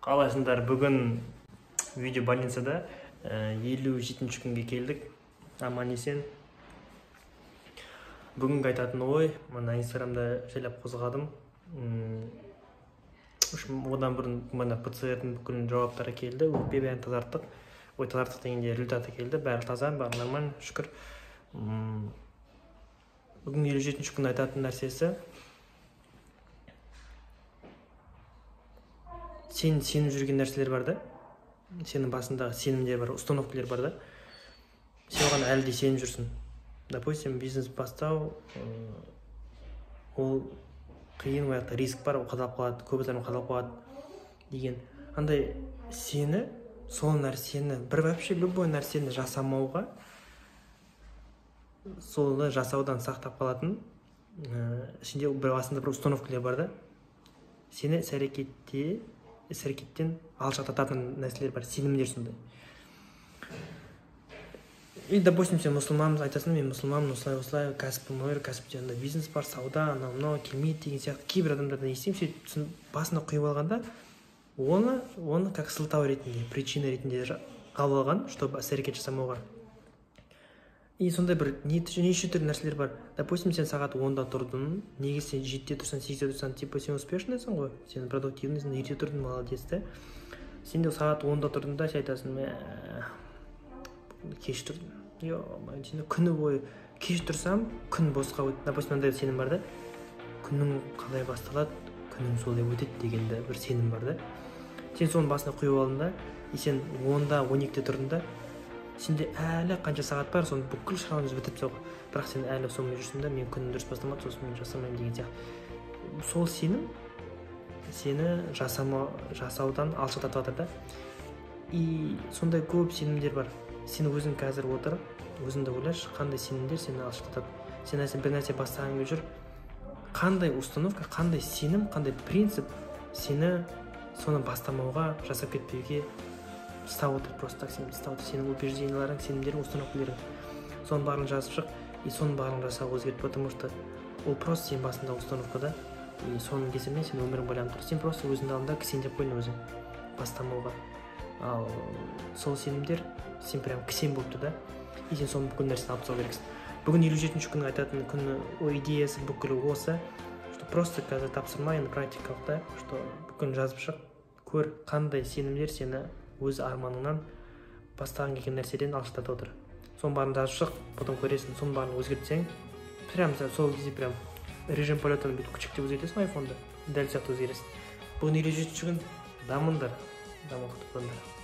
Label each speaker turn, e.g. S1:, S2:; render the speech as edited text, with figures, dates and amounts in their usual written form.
S1: Қалайсыңдар? Бүгін видео больницада 57-ші күнге келдік. Аман есен. Бүгінгі айтатын ой, мына Инстаграмда жайлап қозғадым. Одан бұрын мына ПЦР-дің бүкіл жауаптары келді. Өкпе бәрін тазарттық. Ой, тазарттық дегенде результаты келді. Бәрі таза, бәрі нормально, шүкір. Бүгін 57-ші күн айтатын нәрсесі, сен сеніп жүрген нәрселер бар да, сенің басындағы сенімдер бар, установкалар бар да, сен оған әлі де сеніп жүрсің. Допустим, бизнес бастау, ол қиын, ол жақта риск бар, ол қадалып қалады, көп адам қадалып қалады деген. Андай сені, сол нәрсені, бір вообще любой нәрсені жасамауға, соны жасаудан сақтап қалатын, ішінде бір басында бір установкалар бар да, сені іс-әрекеттен алшақтататын нәрселер бар, сенімдер сондай. И, допустим, сен мұсылманбыз, айтасың, мен мұсылманмын, осылай осылай, кәсіпім бар, кәсіпте андай бизнес бар, сауда, анау мынау келмейді деген сияқты кейбір адамдардан естимін, сөйтіп басына құйып алғанда, оны как сылтау ретінде, причина ретінде алып алған, чтобы іс-әрекет жасамауға. И сондай бір неше түрлі нәрселер бар. Допустим, сен сағат 10-да тұрдың, неге сен 7-де тұрсаң, 8-де тұрсаң, типа сен успешныйсың ғой, сен продуктивныйсың, ерте тұрдың, молодец та. Сен де сағат 10-да тұрдың да, сен айтасың, мә, кеш тұрдым. Ё-моё, сен күні бойы кеш тұрсам, күн босқа өтті. Допустим, мынандай сенім бар да, күнің қалай басталады, күнің солай өтеді дегенде бір сенім бар да. Сен соның басына құйып алдың да, и сен 10-да, 12-де тұрдың да, сенде әлі қанша сағат бар, соны бүкіл шаруаңды бітіріп тастауға. Бірақ сен әлі сонымен жүрсің да, мен күнім дұрыс бастамады, сосын мен жасамаймын деген сияқты. Сол сенім сені жасаудан алшақтатып жатыр да. И сондай көп сенімдер бар. Сен өзің қазір отырып, өзіңді ойлашы, қандай сенімдер сені алшақтатады. Сен бір нәрсе бастағың келіп жүр, қандай установка, қандай сенім, қандай принцип сені соны бастамауға, жасап кетпеуге ұстап отыр, просто так сені ұстап отыр. Сенің убежденияларың, сенімдерің, установкаларың. Соның барлығын жазып шық, и соның барлығын жасауға өзгерт, потому что ол просто сенің басындағы установка да, и соның кесірінен сенің өмірің байланып тұр. Сен просто өзіңді алдында кісендеп қойдың өзің бастамауға. Ал сол сенімдер сен прям кісен болып тұр да, и сен соның бүкіл нәрсені алып тастау керексің. Бүгін 57-ші күннің айтатын күні, ой, идеясы бүкіл осы, что просто қазір тапсырма, енді практикалық да, что бүкіл жазып шық, көр қандай сенімдер сені өз арманыңнан, бастаған келген нәрседен алшақтатып отыр. Соның барын жазып шық, потом көресің, соның барын өзгертсең, прям сол кезде прям режим полетаны бүйтіп күшіктеп өзгертесің айфонды, дәл сияқты өзгересің. Бүгін 57-ші күн, дамыңдар, даму күтіп тұрыңдар.